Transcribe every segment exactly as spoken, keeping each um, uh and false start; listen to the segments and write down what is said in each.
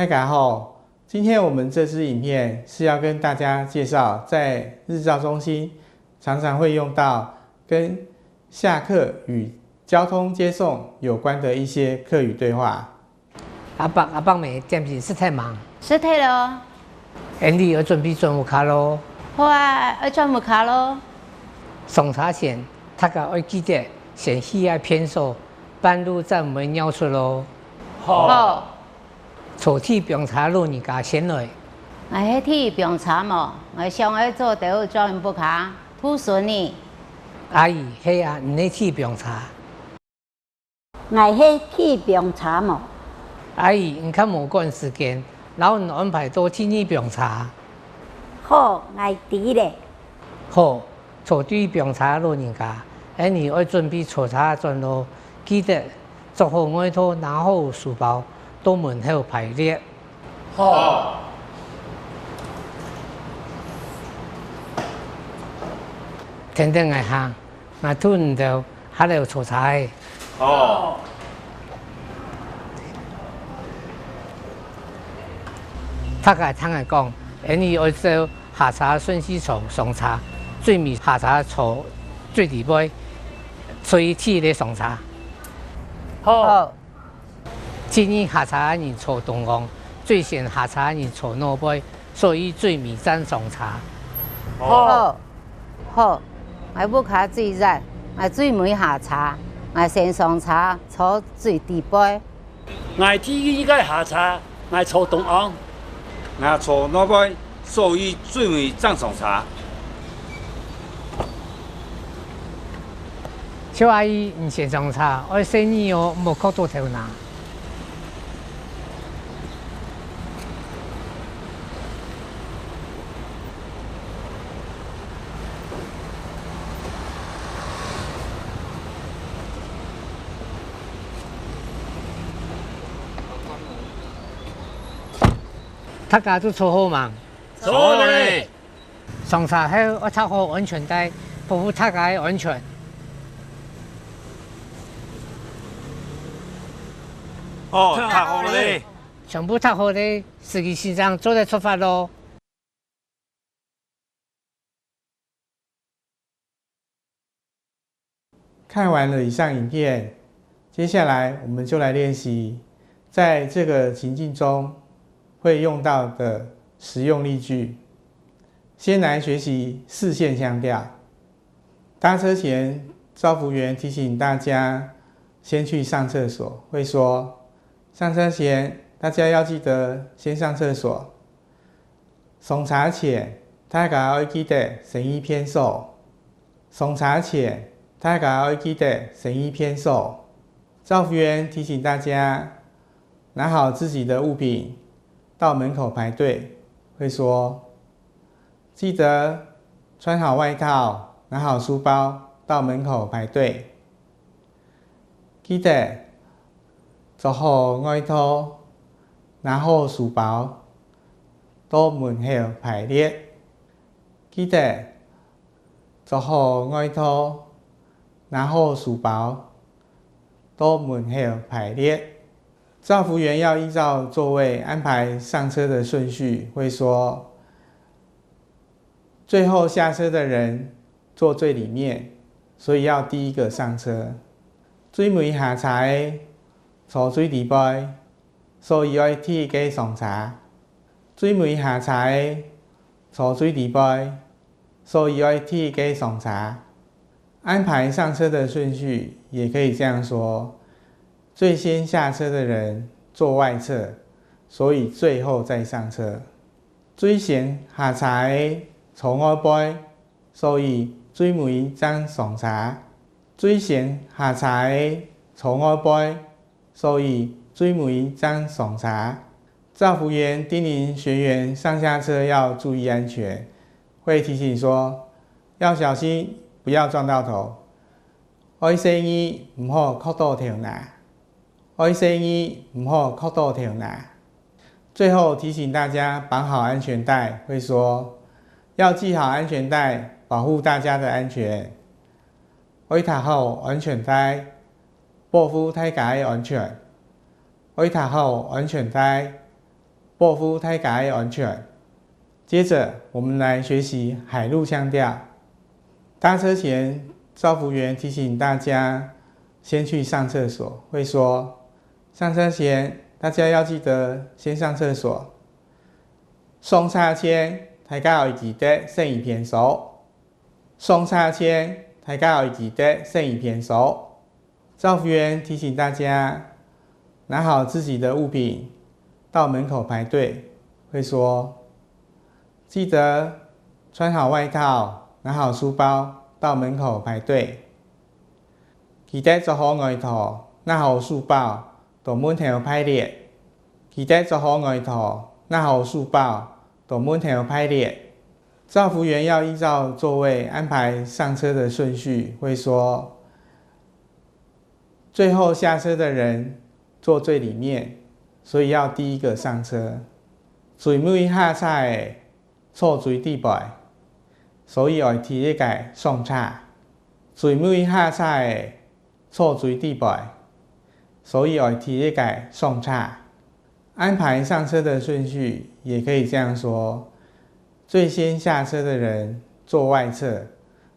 大家好，今天我们这支影片是要跟大家介绍，在日照中心常常会用到跟下课与交通接送有关的一些客语对话。阿伯、阿伯姆，點心食忒吂？食忒了。恁樣愛準備轉屋下咯。好啊，愛轉屋下咯。上車前，大家愛記得先去該便所，半路正毋會尿出咯。好。坐第一枋車老人家先來。𠊎係第一枋車無？𠊎想愛早兜轉屋下，渡孫呢。阿姨，係啊，你係第一枋車。𠊎係第一枋車無？阿姨，你較無趕時間，摎你安排到第二枋車。好，𠊎知咧。好， 坐第一枋車老人家，恁樣愛準備坐車轉咯。記得著好外套，拿好書包，到門口排列。好。跈等𠊎行，𠊎渡你兜 下樓坐車仔。好。大家聽𠊎講，恁樣愛照下車順序坐上車，最尾下車坐最底背，所以第一个上車。好。第二下車个人坐中央，最先下車个人坐外背， 所以最尾正上車。好。好，𠊎屋下最遠，𠊎最尾下車，𠊎先上車，坐最底背。𠊎第二个下車，𠊎坐中央。𠊎坐外背，所以最尾正上車。小阿姨，你先上車，愛細義喔，毋好磕著頭那。 大家都坐好吂？坐好咧。上車後愛䌈好安全帶，保護大家个安全。好，䌈好咧。全部䌈好咧，司機先生做得出發咯。 看完了以上影片，接下来我们就来练习在这个情境中会用到的实用例句。先来学习四线腔调。搭车前，照服员提醒大家先去上厕所，会说：上车前，大家要记得先上厕所。 上車前，大家愛記得先去便所。上車前，大家愛記得先去便所。照服員提醒大家，拿好自己的物品，到门口排队，会说：记得穿好外套，拿好书包，到门口排队。记得着好外套，拿好书包， 到門口排列。记得着好外套，拿好书包，到门口排列。照服员要依照座位安排上车的顺序，会说：最后下车的人坐最里面，所以要第一个上车。最尾下车个坐最里背， 所以愛第一个上車。最尾下車个坐最里背，所以愛第一个上車。安排上车的顺序也可以这样说：最先下车的人坐外侧，所以最后再上车。最先下车个坐外背，所以最尾正上车。最先下车个坐外背， 所以最尾正上车。照服员叮咛学员上下车要注意安全，会提醒说：要小心，不要撞到头。愛細義，毋好磕著頭那。愛細義，毋好磕著頭那。最后提醒大家绑好安全带，会说：要系好安全带，保护大家的安全。 愛系好安全帶，保護大家个安全。愛系好安全帶，保護大家个安全。接著，我們來學習海陸腔調。搭車前，照服員提醒大家先去上廁所，會說：「上車前，大家要記得先上廁所。」上車前，大家愛記得先去便所。上車前，大家愛記得先去便所。照服員提醒大家，拿好自己的物品，到門口排隊，會說：「記得穿好外套，拿好書包，到門口排隊。」記得著好外套，拿好書包，到門頭排列。記得著好外套，拿好書包，到門頭排列。照服員要依照座位安排上車的順序，會說：「最後下車的人坐最裡面，所以要第一個上車。最尾下車个坐最底背，所以愛第一個上車。最尾下車个坐最底背，所以愛第一個上車。」安排上車的順序也可以這樣說：最先下車的人坐外側，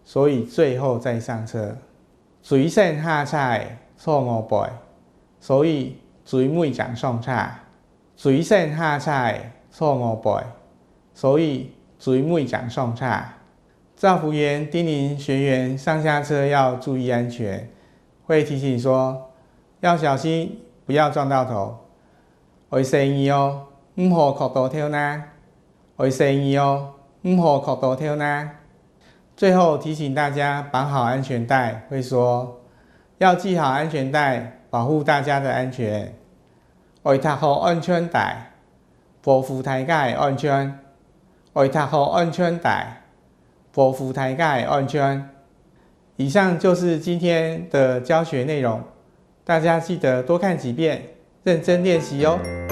所以最後再上車。最先下車个坐外背，所以最尾正上車。最先下車个坐外背，所以最尾正上車。照服員叮嚀學員上下車要注意安全，會提醒說：「要小心，不要撞到頭。愛細義哦，毋好磕到頭那。愛細義哦，毋好磕到頭那。」最後提醒大家綁好安全帶，會說：「要繫好安全帶，保護大家的安全。」愛搭好安全帶，保護大家个安全。愛搭好安全帶，保護大家个安全。以上就是今天的教學內容，大家記得多看幾遍，認真練習哦。